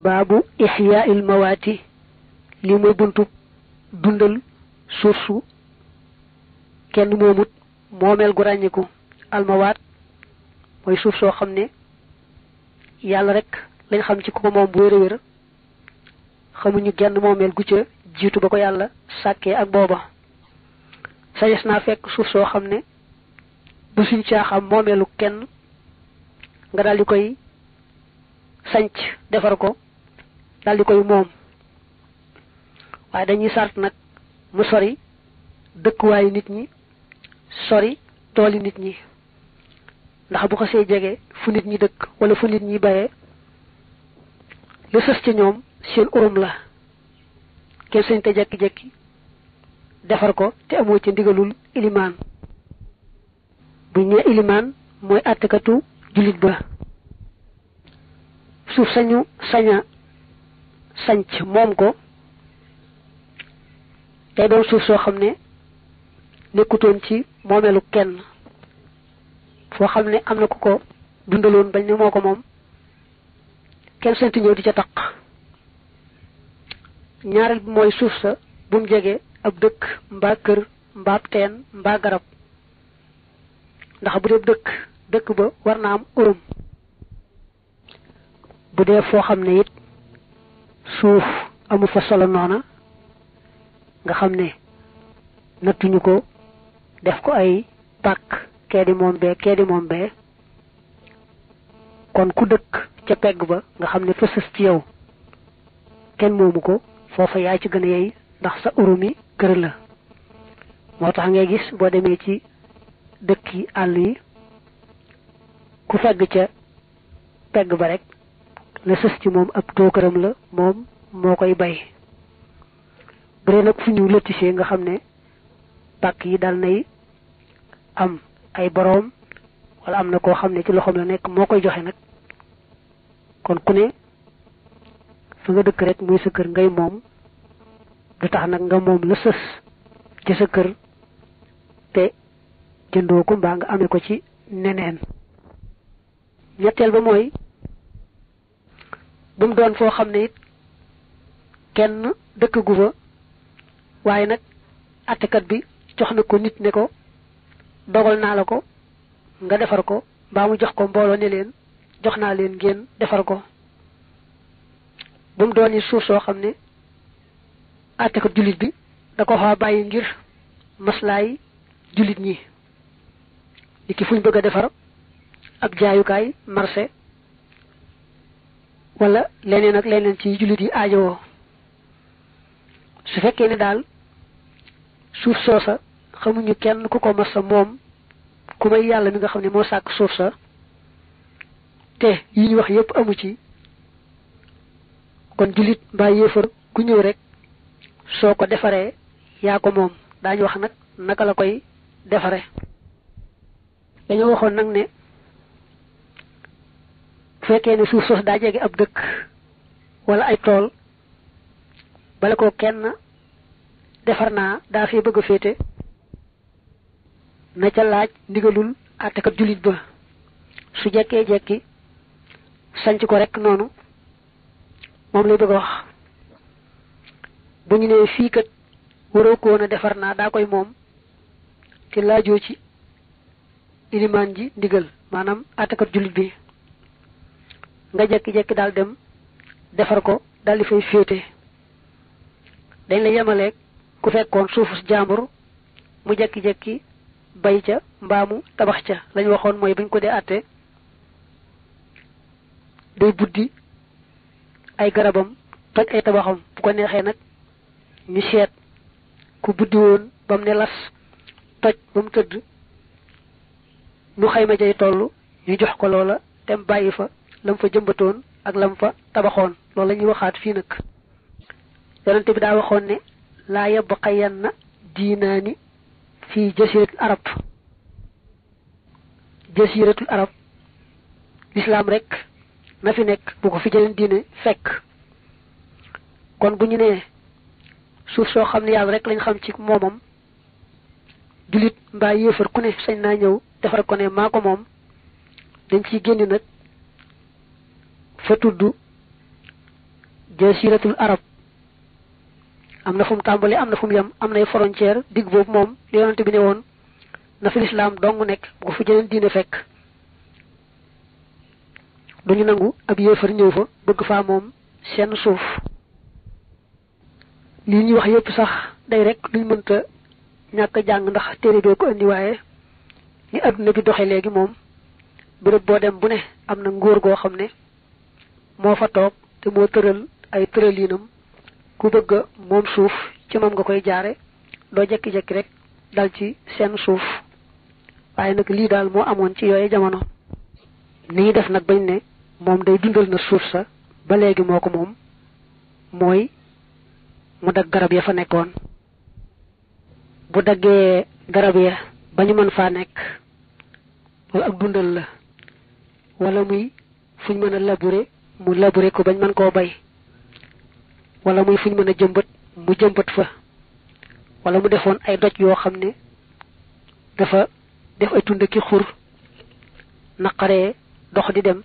baabu ixyaa'il mawaati li mooy buntu dundal suuf su kenn moomut moomeel gu ràññiku almawaat mooy suuf soo xam ne yàlla rek lañ xam ci ku ko moom bu wér a wér xamuñu genn moomeel gu ca jiitu ba ko yàlla sàkkee ak booba sañes naa fekk suuf soo xam ne bu suñ caaxam moomeelu kenn nga daal di koy sanc defar ko daal di koy moom waaye dañuy sart nag mu sori dëkkuwaayu nit ñi sori tooli nit ñi ndax bu xasee jege fu nit ñi dëkk wala fu nit ñi bayee lu sës ca ñoom seen urum la kenn sañ te jekki-jekki defar ko te amoo ci ndigalul ilimaan buñ nee ilimaan mooy àttekatu jullit ba suuf sañu saña sanc moom ko tey doon suuf soo xam ne nekkutoon ci moomeelu kenn foo xam ne am na ku ko dundaloon bañ ne moo ko moom kenn sañtu ñëw di ca taq ñaareel bi mooy suuf sa bu mu jege ab dëkk mbaa kër mbaa teen mbaa garab ndax bu dee dëkk ba war na am urum bu dee foo xam ne it suuf amu fa solo noona nga xam ne nattuñu ko def ko ay pàkk kee di moom bee kon ku dëkk ca pegg ba nga xam ne fa sës ci yow kenn moomu ko foofa yaa ci gën a yey ndax sa urumi kër la moo tax ngay gis boo demee ci dëkk yi àll yi ku fegg ca pegg ba rek la sës ci moom ab tookaram la moom moo koy bay bu dee nag fu ñu lotissé nga xam ne pàkk yi dal nay am ay boroom wala am na koo xam ne ci loxoom la nekk moo koy joxe nag kon ku ne fa nga dëkk rek muy sa kër ngay moom du tax nag nga moom la sës ci sa kër te jëndoo ko mbaa nga amee ko ci neneen ñetteel ba mooy bu mu doon foo xam ne it kenn dëkk gu fa waaye nag attekat bi jox na ko nit ne ko dogal naa la ko nga defar ko mbaa mu jox ko mbooloo ne leen jox naa leen ngeen defar ko bu mu doon suuf soo xam ne attekat jullit bi da ko fa bàyyi ngir maslaay jullit ñi li ki fuñ bëgg a defar ab jaayukaay marché wala leneen ak leneen ci jullit yi aajowoo su fekkee ne daal suuf soosa xamuñu kenn ku ko masa moom ku may yàlla mi nga xam ne moo sàkk suuf sa te yi ñu wax yépp amu ci kon jullit mbaa yéefar ku ñëw rek soo ko defaree yaa ko moom daañu wax nag naka la koy defare dañoo waxoon nag ne bu fekkee ne suuf soos daa jege ab dëkk wala ay tool bala ko kenn defar naa daa fee bëgg a féete na ca laaj ndigalul àttekat jullit ba su jekkee jekki sanc ko rek noonu moom lay bëgg a wax bu ñu nee fii kat waroo ko woon a defar naa daa koy moom te laajoo ci ilimaan ji ndigal maanaam àttekat jullit bi nga jekki-jekki daal dem defar ko daal di fay féete dañ la yemaleeg ku fekkoon suufu jàmbur mu jekki-jekki bay ca mbaamu tabax ca lañ waxoon mooy bañ ko dee àtte day buddi ay garabam toj ay tabaxam bu ko neexee nag ñu seet ku buddi woon ba mu ne las toj ba mu tëdd nu xayma jay toll ñu jox ko loola dem bàyyi fa lam fa jëmbatoon ak lam fa tabaxoon loolu la ñuy waxaat fii nag yonente bi daa waxoon ne laa yabqayanna diinaani fii jasiratul arab lislaam rek na fi nekk bu ko fi jëleen diine fekk kon bu ñu nee suuf soo xam ne yàlla rek lañ xam ci moomam jullit mbaa yéefar ku ne sañ naa ñëw defar ko ne maa ko moom dañ ciy génn nag fa tudd jasiratul arab am na fu mu tàmbali am na fu mu yem am nay frontière digg boobu moom li yonante bi ne woon na fi lislaam dong nekk bu ko fi jeneen diine fekk duñu nangu ab yéefar ñëw fa bëgg faa moom seen suuf lii ñuy wax yépp sax day rek luñ mënta ñàkk jàng ndax téere bee ko indi waaye ni adduna bi doxe léegi moom béréb boo dem bu ne am na ngóor goo xam ne moo fa toog te moo tëral ay tëraliinam ku bëgg moom suuf ci moom nga koy jaare doo jekki-jekki rek dal ci seen suuf waaye nag lii daal moo amoon ci yooye jamono ni ñuy def nag bañ ne moom day dundal na suuf sa ba léegi moo ko moom mooy mu dagg garab ya fa nekkoon bu daggee garab ya ba ñu mën faa nekk loolu ak dundal la wala muy fuñ mën a labourer mu labourer ko bañ mën koo bay wala muy fuñ mën a jëmbat mu jëmbat fa wala mu defoon ay doj yoo xam ne dafa def ay tund ki xur naqaree dox di dem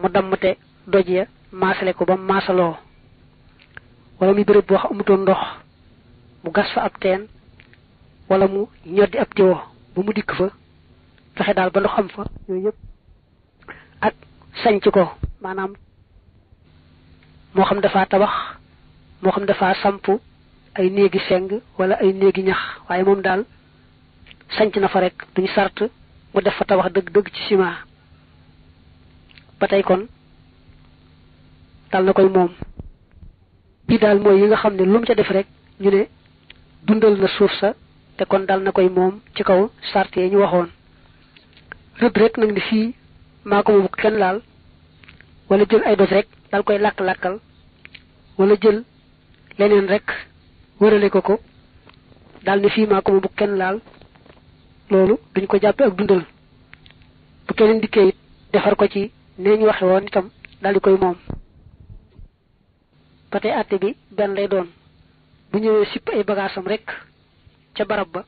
mu dammate doj ya maasale ko ba maasaloo wala muy béréb boo xam amutoon ndox mu gas fa ab teen wala mu ñoddi ab tiwo ba mu dikk fa fexe daal ba ndox am fa yooyu yëpp ak sanc ko maanaam moo xam dafa tabax moo xam dafa samp ay néegi seng wala ay néegi ñax waaye moom daal sanc na fa rek duñu sart mu def fa tabax dëgg-dëgg ci ciment ba tey kon dal na koy moom bii daal mooy yi nga xam ne lu mu ca def rek ñu ne dundal na suuf sa te kon dal na koy moom ci kaw sart yi ñu waxoon rëdd rek nag ni fii maa ko moom kenn laal wala jël ay doj rek dal koy làkk-làkkal wala jël leneen rek wërale ko daal ni fii maa ko moom bu kenn laal loolu duñ ko jàppe ak dundal bu keneen dikkee it defar ko ci nee ñu waxe woon itam daal di koy moom ba tey àtte bi benn lay doon bu ñëwee sipp ay bagaasam rek ca barab ba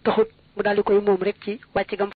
taxut mu daal di koy moom rek ci wàcc gam